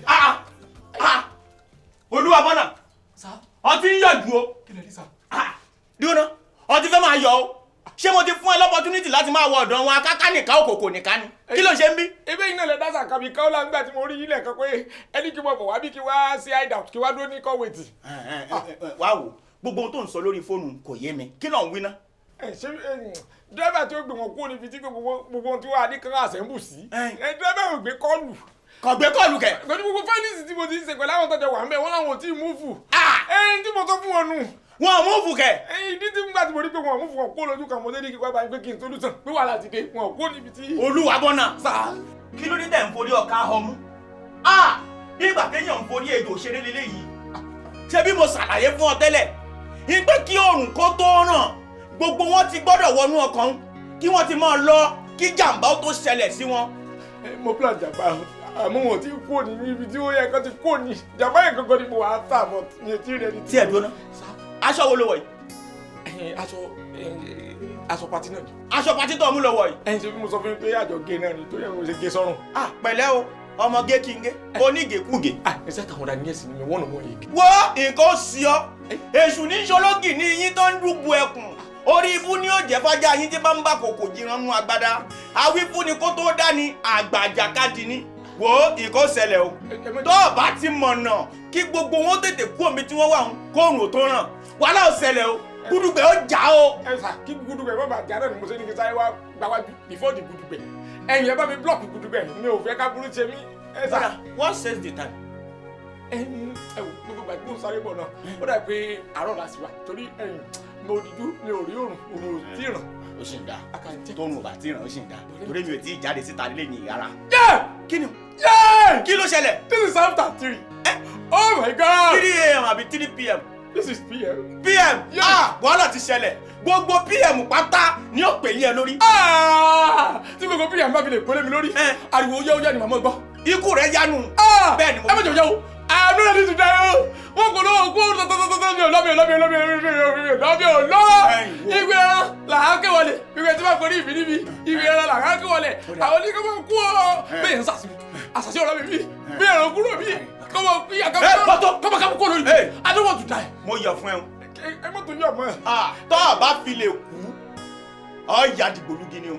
Ah, ah, Olúwa bọ́nà, ọtí ń yọ̀ jù o. Kí lẹ rí, sir? Ah, dúró, ọtí fẹ́ máa yọ o. Ṣé mo ti fún ẹ l'opportunity láti máa wọ ọ̀dọ̀ wọn akáká nìkan, òkòkò nìkan ni? Kí ló ṣe ń bí? Ebe yìí náà lẹ dá sàkàbí káwọlà nígbà tí mo rí yín lẹ́ẹ̀kan pé ẹni kí n mọ̀ bọ̀ wá bí kí wá sí hideout, kí wá dúró ní kọ́wéètì. Wá wò, gbogbo ohun tó ń sọ lórí fóònù kò yé mi. Kí ló ń wí ná? Ẹ ṣé dírẹ́bà tí ó gbé wọn kúrò níbi tí gbogbo ohun tí wàá ní kán assemble sí. Ẹ dírẹ́bà ò gbé call. Kò gbé call kẹ̀? Pẹ̀lú gbogbo fáìlì tí mo ti ń ṣe pẹ̀lú àwọn tọ́jọ́ wà ń bẹ̀, wọ́n láwọn ò tí ì move. Ẹyin tí mo sọ fún wọn nù. Wọn ò move kẹ̀? Ẹyin ìdí tí nígbà tí mo rí pé wọn ò move, wọn kó lójú kan, mo dé ní kíkọ́ báyìí pé kí n solution pé wàhálà ti dé, wọn ò kó níbi tí. Olúwa bọ́nà. Sir. Kí ló dé tẹ̀ ń forí ọ̀ka ọmú? Bí ìgbà téèyàn ń forí ejò ṣeré leléyìí. Ṣé bí mo ṣàlàyé fún ọ tẹ́lẹ̀ ní pé kí oòrùn kó tó ràn, gbogbo wọn ti gbọ́dọ̀ wọnú ọkàn, kí wọ́n ti máa lọ, kí jàǹbá ó tó ṣẹlẹ̀ sí wọn. Mo plan jàmbá, àmọ́ wọn ò tí kúrò ní ibi tí ó yẹ kó ti kúrò ní jàmbá yẹn gangan ni mo wà á tà bọ̀ ní etí rẹ ní. Tí ẹ dúró ná, aṣọ wo ló wọ̀ yìí? Aṣọ party náà ni. Aṣọ party tó mú lọ wọ̀ yìí? Ẹyin ṣe bí mo sọ fún yín pé àjọ gé náà ni, tó yẹ mo ṣe gé sọ́rùn. Ah, pẹ̀lẹ́ o, ọmọ gé kí n gé onígèkúgè. Ah, ẹ ṣe àtàwọn ọ̀dà ní ẹ̀sìn mi wọ́n nà wọ́n yìí. Wo, nǹkan ó sí ọ. Èṣù ní ṣọlọ́gì ní yín tó ń dúbu ẹkùn. Orí ibú ni ó jẹ́ fájà yín tí bá ń bá kòkò jiran nú agbada. Awífún ni kó tó dání, àgbàjàkadì ni. Wo, nǹkan ó ṣẹlẹ̀ o. Tó o bá ti mọ̀nà kí gbogbo wọn tètè kú omi tí wọ́n wà ń kóòrùn tó ràn, wàhálà ó ṣẹlẹ̀ o, gúdúgbẹ̀ ó jà o. Ẹ sà, kí gudugbẹ má bàa jà náà ni mo ṣe ní kí sáré wá gbáwájú before the gudugbẹ. Ẹ̀yin ẹ bá mi block gudugbẹ, mi ò fẹ́ ká burú ṣe mí, ẹ sà. What says the time? Ẹ̀yin ẹ wò, gbogbo ìgbà tí mo ń sáré bọ̀ náà, ó dà pé àárọ̀ la sì wà, torí ẹ̀yin mo díjú, mi ò rí òrùn, òrùn ò tí ì ràn. Ó sì ń da. Akànjẹ́. Tóun ò bá tí ì ràn, ó sì ń da, torí mi ò tí ì jáde síta nílé ní rárá. Yeah! Kí ni? Yeah! Kí ló ṣẹlẹ̀? This is after 3. Oh my God! 3 a.m. àbí 3 p.m.? This is pm. Pm? Yeah. Ah, wàhálà ti ṣẹlẹ̀. Gbogbo pm pátá ni ó pè yín ẹ lórí. Ah! Tí gbogbo pm bá fi lè pélé mi lórí, ariwo yẹ́wó yẹ́ ni màmá gbọ́. Ikú rẹ̀ yánu. Ah! Bẹ́ẹ̀ ni mo Ẹ má jẹ́ òjẹ́ o. I'm not ready to die o. Wọ́n kò lówó kó tọ́tọ́tọ́tọ́, mi ò lọ́, mi ò lọ́, mi ò lọ́, mi ò lọ́, mi ò lọ́, mi ò lọ́, mi ò lọ́. Ẹ̀yin wo. Ìgbé ẹran làá ké wọlé. Ìgbé tí wọ́n kò ní ìbí níbi. Ìgbé ẹran làá ké wọlé. Àwọn oníkẹ́ máa kú ọ. Bẹ́ẹ̀ ń sàṣì mi. Àṣàṣì ọ̀rọ̀ mi bí. Bí ẹran kúrò bí. Kọ́mọ kí Ẹ, bọ́tọ̀. kọ́mọ kámú kúrò lórí mi. Ẹ. I don't want to die. Mo yọ̀ fún ẹ o. Ẹ mọ́tò yọ̀ mọ́. Ah, tọ́ ọ bá fi lè kú, ọ yà dìgbòlugi ni o.